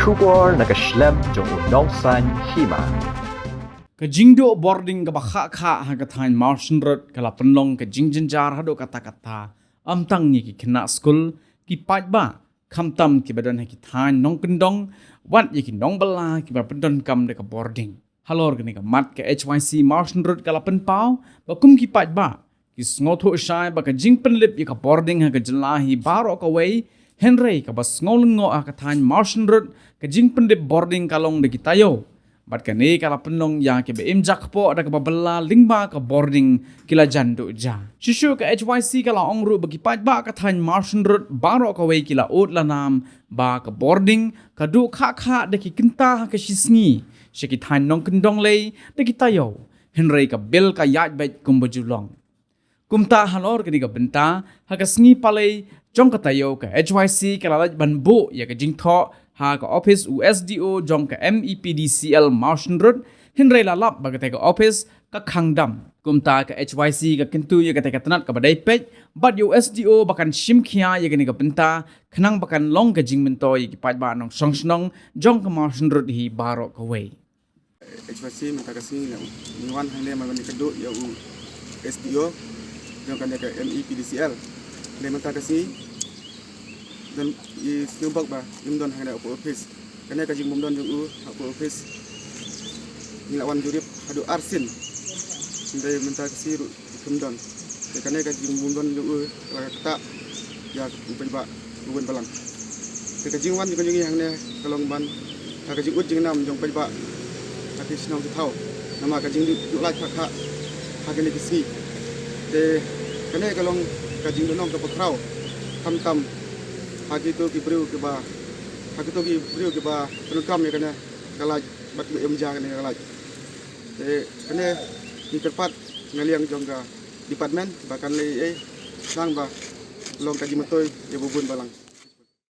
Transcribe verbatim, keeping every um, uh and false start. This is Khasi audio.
Khubor na ka shlem jong u nongsan hima. Ka jingduh bording kaba khah khah ha ka thaiñ Mawshynrut ka la pynlong ka jingjynjar haduh katta katta. Ym tang ïa ki khynnah skul, ki paidbah, khamtam kiba don ha ki thaiñ nongkyndong, wat ïa ki nongbylla kiba pyndonkam da ka bording. Halor kane ka mat ka H Y C Mawshynrut ka la pynpaw ba kum ki paidbah, ki sngewthuh shai ba ka jingpynlip ïa ka bording ha ka jylla hi baroh kawei, hynrei kaba sngew lyngngoh ha ka thaiñ Mawshynrut ka jingpynlip bording ka long da ki taïew. Bad kane ka la pynlong ïa kiba im jakpoh da kaba bylla lyngba ka bording ki la jan duh ja. Shuh shuh ka H Y C ka la ong ruh ba ki paidbah ka thaiñ Mawshynrut baroh kawei ki la ud la nam ba ka bording ka duh khah khah da ki kynta ha ka shi sngi sha ki thaiñ nongkyndong lei da ki taïew, hynrei ka bill ka ïaid beit kumba ju long. Kumta halor kane ka bynta, ha ka sngi Palei jong ka taïew ka H Y C ka la leit ban buh ïa ka jingthoh ha ka ophis u S D O jong ka M E P D C L Mawshynrut, hynrei la lap ba katei ka ophis ka khang dam. Kumta ka H Y C ka kyntu ïa katei ka tnat kaba dei peit bad ïa u S D O ba kan shim khia ïa kane ka bynta, khnang ba kan long ka jingmyntoi ïa ki paidbah nongshong shnong jong ka Mawshynrut hi baroh kawei. H Y C mynta ka sngi ngi wan hangne ban ïakynduh ïa u S D O jong kane ka M E P D C L. Hynrei mynta ka sngi don i sngewbok ba im don hangne hapoh ophis. Kane ka jingbymdon jong u hapoh ophis ngi la wan jurip haduh arsien. Hynrei mynta ka sngi ruh kim don. Te kane ka jingbymdon jong u ka la ktah ïa u paidbah u bun balang. Te ka jingwan jong ngi hangne ka long ban ha ka jingud jingnam jong paidbah ha ki shnong ki thaw. Namar ka jingduh laid khah khah ha kine ki sngi. Te kane ka long ka jingduhnong kaba khraw khamtam ha kito ki briew kiba, ha kito ki briew kiba pyndonkam ïa kane ka laid bad kiba im ja kane ka laid. Te kane ngi kyrpad na liang jong ka department ba kan leh ei ei khnang ba long ka jingmyntoi ïa u bun balang.